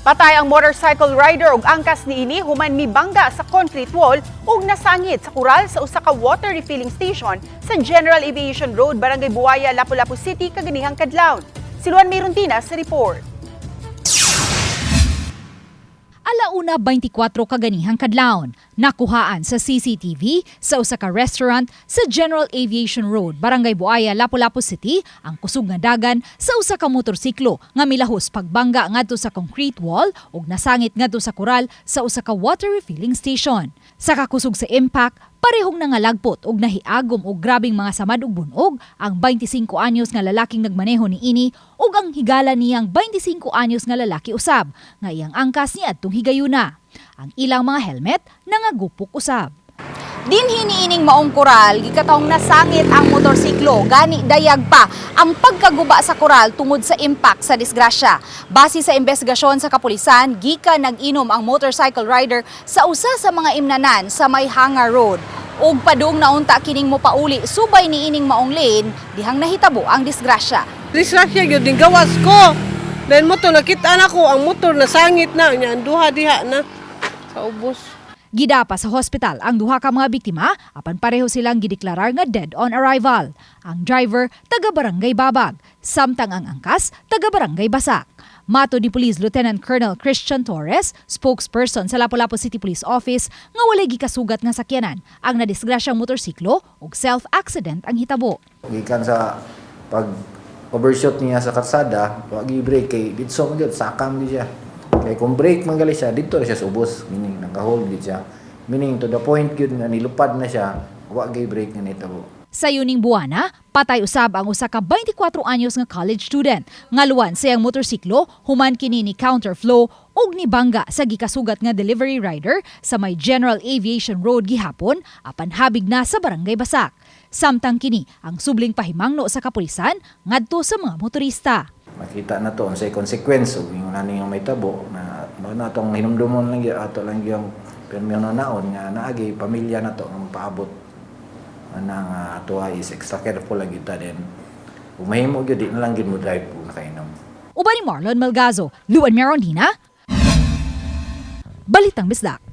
Patay ang motorcycle rider ug angkas niini human mibangga sa concrete wall ug nasangit sa kural sa usa ka water refilling station sa General Aviation Road, Barangay Buaya, Lapu-Lapu City kaganihang kadlawon. Si Luan Mirundina sa report. Alauna 24 kaganihang kadlawon, nakuhaan sa CCTV sa usa ka restaurant sa General Aviation Road, Barangay Buaya, Lapu-Lapu City, ang kusog nga dagan sa usa ka motorsiklo nga milahos pagbangga ngadto sa concrete wall ug nasangit ngadto sa koral sa usa ka water refilling station. Sa kakusog sa impact, parehong nangalagpot og nahiagom og grabeng mga samad ug bunog ang 25 anyos nga lalaking nagmaneho niini ug ang higala niyang 25 anyos nga lalaki usab nga iyang angkas niadtong higayuna. Ang ilang mga helmet nangagupok usab. Dinhi niining maong koral, gikatawong nasangit ang motorsiklo, gani dayag pa ang pagkaguba sa koral tungod sa impact sa disgrasya. Base sa investigasyon sa kapulisan, gikan nag-inom ang motorcycle rider sa usa sa mga imnanan sa may Hangar Road. Ug padung naunta kining mopauli subay niining maong lane, dihang nahitabo ang disgrasya. Disgrasya gyud ning gawas ko. Then motor nakita na ko ang motor nasangit na nya ang duha diha na sa ubos. Gidapa sa hospital ang duha ka mga biktima apan pareho silang gideklarar nga dead on arrival. Ang driver taga Barangay Babag, samtang ang angkas taga Barangay Basak. Matod ni Police Lieutenant Colonel Christian Torres, spokesperson sa Lapu-Lapu City Police Office, nga walay gikasugat nga sakyanan ang nadisgrasyang motorsiklo ug self-accident ang hitabo. Gikan sa pag overshoot niya sa karsada, wa gi-brake kay didto man gyud sakam di siya. Kay kung brake man gali siya, didto ra siya sa ubos, meaning naka-hold gid siya. Meaning to the point gyud nga nilupad na siya, wa gi brake nga nitabo. Sa yuning buwana, patay usab ang usa ka 24 anyos nga college student. Ngaluan sa iyang motorsiklo, human kini ni counterflow ug nibangga sa gikasugat nga delivery rider sa may General Aviation Road gihapon apan habig na sa Barangay Basak. Samtang kini ang subling pahimangno sa kapulisan ngadto sa mga motorista. Makita na to unsay consequence ug ingon ani nga mahitabo na mao na atong hinumdumon lang gyud, ato lang gyud pirmi naon nga naagi pamilya na to ang paabot ana nga ato is extra careful lang gyud ta din. Kung mahimo gyud, di na lang gyud mo drive kung nakainom. Uban ni Marlon Malgazo, Luan Merondina, Balitang Bisdak.